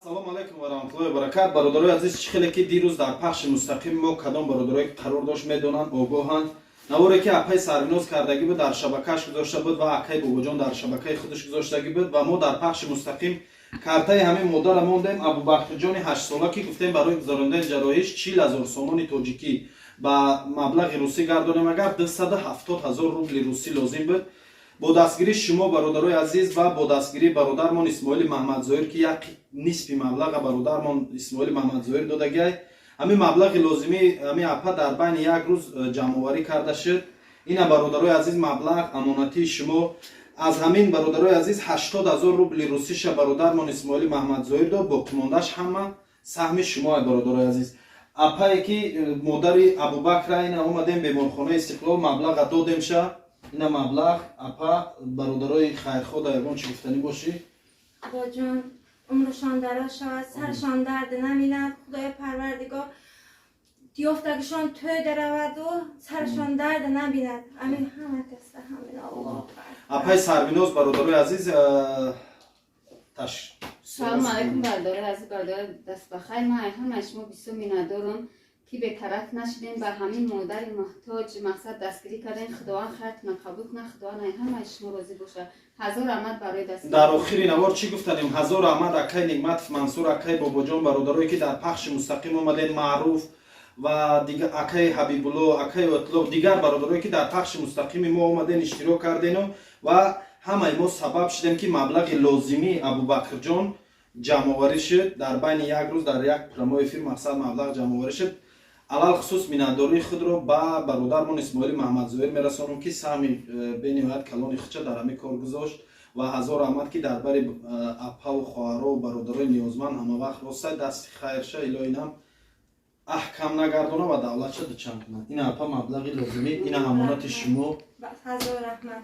Салому алайкум ва раҳматуллоҳи ва баракат, бародарои азиз. Чӣ хеле ки дирӯз дар пахши мустақим мо, кадом бародарое ки қарор дошт, медонанд, огоҳанд. Наворе ки апаи Сарвиноз кардагӣ буд, дар шабакааш гузошта буд ва акаи Бобоҷон дар шабакаи худаш гузоштагӣ буд ва мо дар пахши мустақим картаи ҳамин модара мондем, Абубакрҷони 8-сола, ки гуфтем, барои гузарондани ҷарроҳиш 40 000 сомони тоҷикӣ, ба маблағи русӣ гардонем агар, 270 000 рубли русӣ лозим буд. Бо дастгирии шумо, бародарои азиз, ва бо дастгирии бародармон Исмоили Маҳмадзоир, ки як нисфи маблаға бародармон Исмоили Маҳмадзоир додагиай, ҳамин маблағи лозимӣ ҳамин апа дар байни як рӯз ҷамъоварӣ карда шуд. Ина, бародарои азиз, маблағ амонатии шумо. Аз ҳамин, бародарои азиз, 80 000 рубли русиша бародармон Исмоили Маҳмадзоир дод, боқимондааш ҳама саҳми шумо, бародарои азиз. Апае ки модари Абубакра, ина омадем беморхонаи Истиқлол, маблаға додемша. Ина маблағ, апа. Бародарои хайрхоҳ, дар ягон чӣ гуфтанӣ бошӣ? Худоҷон, умршон дароз шавад, саршон дард набинад. Худои Парвардигор, ёфтагишон тӯй дараваду саршон дард набинад. Амин, ҳама каса ҳамин. Аллоҳ. Апаи Сарвиноз, бародарои азиз, таш. Салому алайкум, бародарои азиз, бародарои дастбахайр. Ман ҳамаи шумо бисёр миннатдорам, ки бетараф нашудем, ба ҳамин модари муҳтоҷ мақсад дастгирӣ кардем. Худованд хайртона қабул кунад, Худованд ай ҳамаи шумо розӣ бошад. Ҳазор раҳмат барои дастгирӣ. Дар охири навор чӣ гуфтанем? Ҳазор раҳмат, акай Нигматов Мансур, акай Бобоҷон, бародарое ки дар пахши мустақим омадем, Маъруф ва дигар, акай Ҳабибулло, акай Отлов, дигар бародарое ки дар пахши мустақими мо омаден, иштирок кардену ва ҳамаи мо сабаб шудем, ки маблағи лозимии Абубакрҷон ҷамъоварӣ шуд. Дар байни як рӯз, дар як прямой эфир, мақсад, маблағ ҷамъоварӣ шуд. Алалхусус миннатдории худро ба бародармон Исмоили Маҳмадзоир мерасонам, ки саҳми бениҳоят калони худша дар ҳамин кор гузошт. Ва ҳазор раҳмат, ки дар бари апаву хоҳарову бародарои ниёзманд ҳамавақт ростай. Дасти хайрша илоҳинам аҳкам нагардона ва давлатша дучанд кунад. Ина, апа, маблағи лозимӣ, ина амонати шумо. Ҳазор раҳмат.